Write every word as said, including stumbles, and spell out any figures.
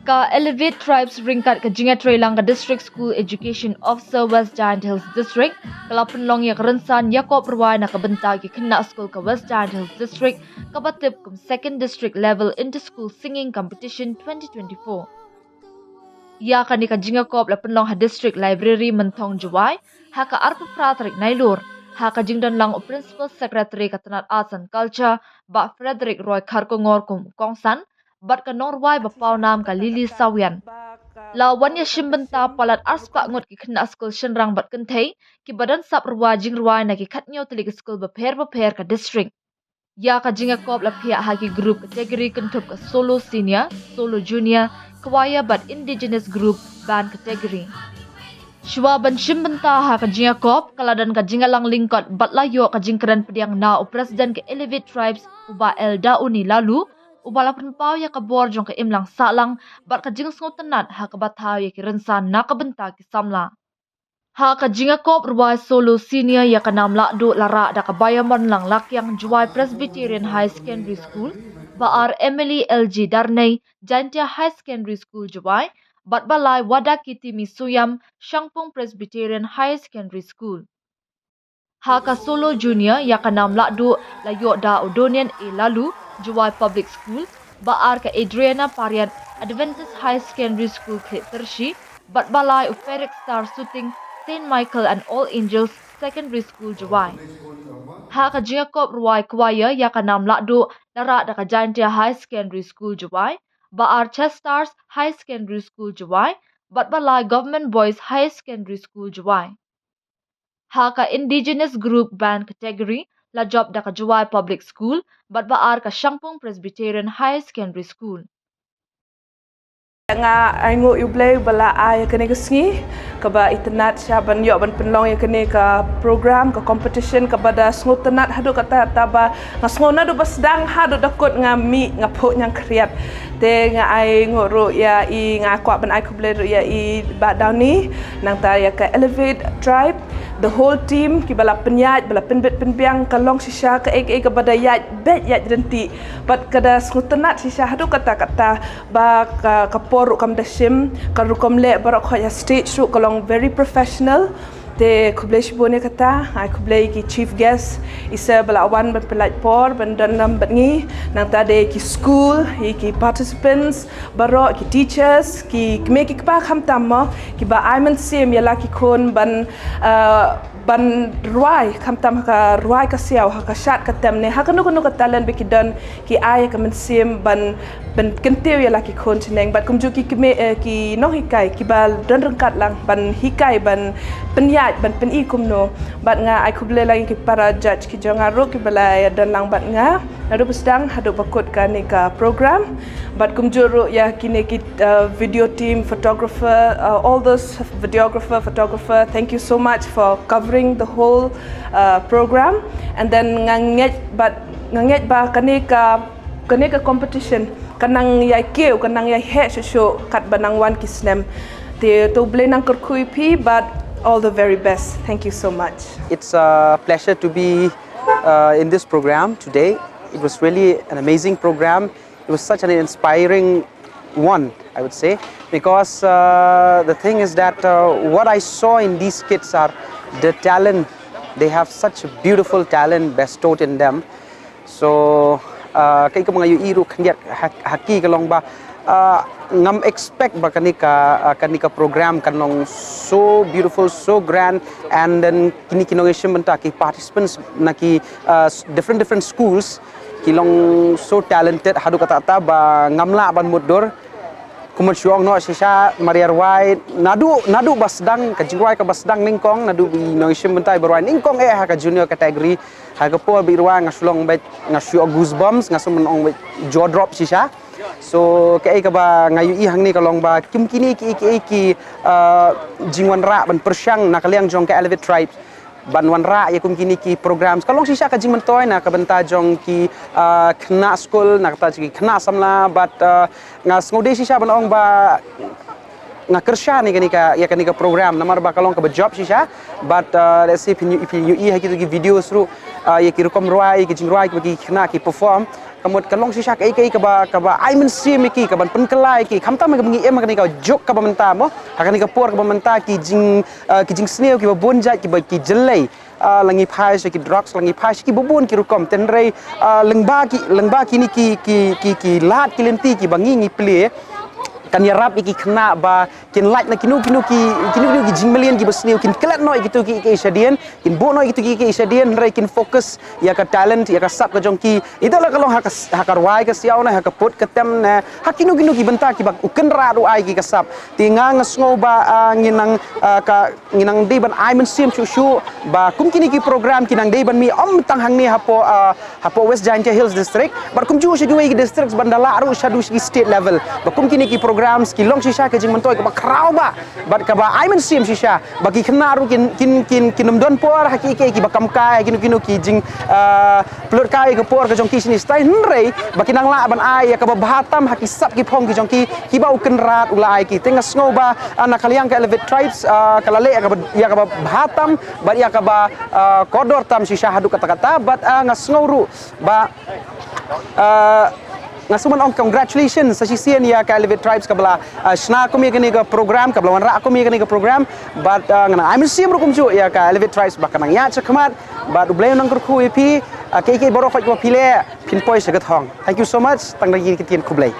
Ka Elevate Tribes ryngkat ka jingïatreilang ka District School Education Officer West Jaintia Hills District ka la pynlong ïa ka rynsan ïakob rwai na ka bynta ki khynnah skul ka West Jaintia Hills District kaba tip kum Second District Level Inter-School Singing Competition twenty twenty-four. Ïa kane ka jingïakob la pynlong ha District Library Mynthong Jowai ha ka arphew phra tarik Nailur, ha ka jingdonlang u Principal Secretary ka tnat Arts and Culture, Bah Frederick Roy Kharkongor kum u kongsan, bad ka nongrwai ba pawnam ka Lily Sawian. La wan ïashim bynta palat arspah ngut ki khynnah skul shynrang bad kynthei kiba don sap rwai jingrwai na ki khathynñiew tylli ki skul bapher bapher ka district. Ïa ka jingïakob la phiah ha ki group category kynthup ka solo senior, solo junior, choir bad indigenous group band category. Shuwa ban shim bynta ha ka jingïakob, ka la don ka jingïalang lyngkot bad la ïoh ka jingkren pdiang na u President ka Elevate Tribes, u Bah L Dauni Laloo, uba la pynpaw ïa ka bor jong ka imlang sahlang bad ka jingsngewtynnat ha kaba thaw ïa ki rynsan na ka bynta ki samla. Ha ka jingïakob rwai solo senior ïa ka nam lahduh la rah da ka Bah Ïamarlang Lakiang, Jowai Presbyterian Higher Secondary School, Bah R Emily L G Darnei, Jaintia Higher Secondary School Jowai, bad Bah Lai Wadakitimi Suyam, Shangpung Presbyterian Higher Secondary School. Ha ka solo junior ïa ka nam lahduh la ïoh da u Donian A Laloo, Jowai Public School, Bah R ka Adriana Pariat, Adventist Higher Secondary School Khliehtyrshi, bad Bah Lai u Ferrick Star Suting, Saint Michael and All Angels Secondary School Jowai. Ha ka jingïakob rwai choir ïa ka nam lahduh la rah da ka Jaintia Higher Secondary School Jowai, Bah R Chestars Higher Secondary School Jowai, bad Bah Lai Government Boys Higher Secondary School Jowai. Ha ka Indigenous Group Band category la jop da ka Jowai Public School bad Bah R ka Shangpung Presbyterian Higher Secondary School. Nga ainguh ïa U Blei ba la ai ïa kane ka sngi kaba itynnat sha ban ïoh ban pynlong ïa kane ka program, ka competition kaba da sngewtynnat haduh katta katta ba nga sngew naduh ba sdang haduh da kut nga mih nga phuh ñiangkhriat. Te nga ainguh ruh ïa i, nga kwah ban ai khublei ruh ïa i Bah Downy, nangta ïa ka Elevate Tribe, the whole team kiba la pynïaid, ba la pynbit pynbiang, ka long shisha kaei kaei kaba da ïaid beit ïaid ryntih. Bad ka da sngewtynnat shisha haduh katta katta ba ka, ka por ruh kam da shim, ka rukom leh baroh khoit ha stage ruh ka long very professional. Te khublei shibun ïa kata, ai khublei ki chief guest, i sir ba la wan ban pynlait por ban don lang bad ngi, nangta de ki school, i ki participants baroh, ki teachers, ki kmie ki kpa khamtam mo, kiba ai mynsiem ïa la ki khun ban, ah, ban rwai, khamtam ha ka rwai ka siaw, ha ka shad ka tem ne ha kano kano ka talent ba ki don, ki ai ïa ka mynsiem ban, ban kyntiew ïa la ki khun chneng. Bad kumjuh ki kmie, eh, ki nonghikai kiba don ryngkat lang ban hikai, ban pynïaid, ban pyni kumno. Bad nga ai khublei lang ïa ki para judge ki jong nga ruh kiba la ïa don lang bad nga naduh ba sdang haduh ba kut kane ka program. Bad kumjuh ruh ïa kine ki, uh, video team, photographer, uh, all those videographer, photographer, thank you so much for covering the whole, uh, program. And then nga ngeit bad, nga ngeit ba kane ka, kane ka competition ka nang ïai kiew, ka nang ïai heh shuh shuh katba nang wan ki snem. Te to U Blei nang kyrkhu ïa phi, but all the very best. Thank you so much. It's a pleasure to be, uh, in this program today. It was really an amazing program. It was such an inspiring one, I would say, because, uh, the thing is that, uh, what I saw in these kids are the talent. They have such a beautiful talent bestowed in them. So, uh, kaei kaba nga ïohi ruh khyndiat ha, ha ki ka long ba, uh, ngam expect ba kane ka, uh, kane ka program kan long so beautiful, so grand, and then kine ki nongïashim bynta, ki participants na ki, uh, s-, different different schools ki long so talented haduh katta katta ba ngam lah ban mutdur. Kumba shu ong noh shisha, mar ïa rwai naduh, naduh ba sdang, ka jingrwai kaba sdang nyngkong, naduh ba i nongïashim bynta iba rwai nyngkong eh ha ka junior category. Ha ka por ba i rwai nga shu long beit, nga shu ïoh goosebumps, nga shu ong beit jaw drop shisha. So kaei kaba nga ïohi hangne ka long ba kum kine ki, ki, ki, uh, jingwanrah ban pyrshang na ka liang jong ka Elevate Tribes ban wanrah ïa kum kine ki programs. Ka long shisha ka jingmyntoi na ka bynta jong ki, ah, khynnah skul, na ka bynta jong ki khynnah samla, bad, ah, nga sngewdei shisha ban ong ba nga kyrshan ïa kane ka, ïa kane ka program namar ba ka long kaba jop shisha. Bad, ah, let's say, phin ïohi, phin ïohi ha kito ki videos ruh, ah, ïa ki rukom rwai, ïa ki jingrwai kiba ki khynnah ki perform, ka mut ka long shisha kaei kaei kaba, kaba ai mynsiem ïa ki, kaban pynkylla ïa ki, khamtam kaba ngi im ha kane ka juk kaba mynta mo, ha kane ka por kaba mynta ki jing, ah, ki jingsniew kiba bun jait kiba ki jyllei. Ah, la ngi phai sha ki drugs, la ngi phai sha kiba bun ki rukom, hynrei, ah, lyngba ki, lyngba kine ki, ki, ki, ki lad ki lynti kiba ngi, ngi plie, kan ïarap ïa ki khynnah ba kin lait na kino kino ki, kino kino ki jingmlien kiba sniew, kin klet noh ïa kito kiei kiei shadien, kin buh noh ïa kito kiei kiei shadien, hynrei kin focus ïa ka talent, ïa ka sap ka jong ki. Ito la ka long ha ka, ha ka rwai ka siaw ne, ha ka put ka tem ne, ha kino kino ki bynta kiba U Kynrad u ai ki ka sap. Te nga, nga sngew ba, ah, ngin nang, ah, ka, ngin nang dei ban ai mynsiem shuh shuh ba kum kine ki program ki nang dei ban mih ym tang hangne hapoh, ah, hapoh West Jaintia Hills District, bad kumjuh sha kiwei ki districts ban da lah ruh shaduh sha ki state level. Ba kum kine ki programs ki long shisha ka jingmyntoi kaba khraw bha bad kaba ai mynsiem shisha, ba ki khynnah ruh kin, kin, kin, kin ym don por ha kiei kiei kiba kam kai, ha kino kino ki jing, ah, pynlut kai ka por ka jong ki shini shatai, hynrei ba kin nang lah ban ai ïa kaba bha tam ha ki sap ki phong ki jong ki, kiba U Kynrad u la ai ki. Te nga sngew ba, ah, na ka liang ka Elevate Tribes, ah, ka la leh ïa kaba, ïa kaba bha tam bad ïa kaba, ah, kordor tam shisha haduh katta katta, bad, ah, nga sngew ruh ba, ah, nga sngew ban ong congratulations sa shisien ïa ka Elevate Tribes kaba la, ah, shna kum ïa kane ka program, kaba la wanrah kum ïa kane ka program, bad, ah, nga nang ai mynsiem ruh kumjuh ïa ka Elevate Tribes ba kan nang ïaid shakhmat, bad U Blei un nang kyrkhu ïa phi, ah, kiei kiei baroh khoit kaba phi leh, phin poi sha ka thong. Thank you so much, tang da ki ktien, khublei.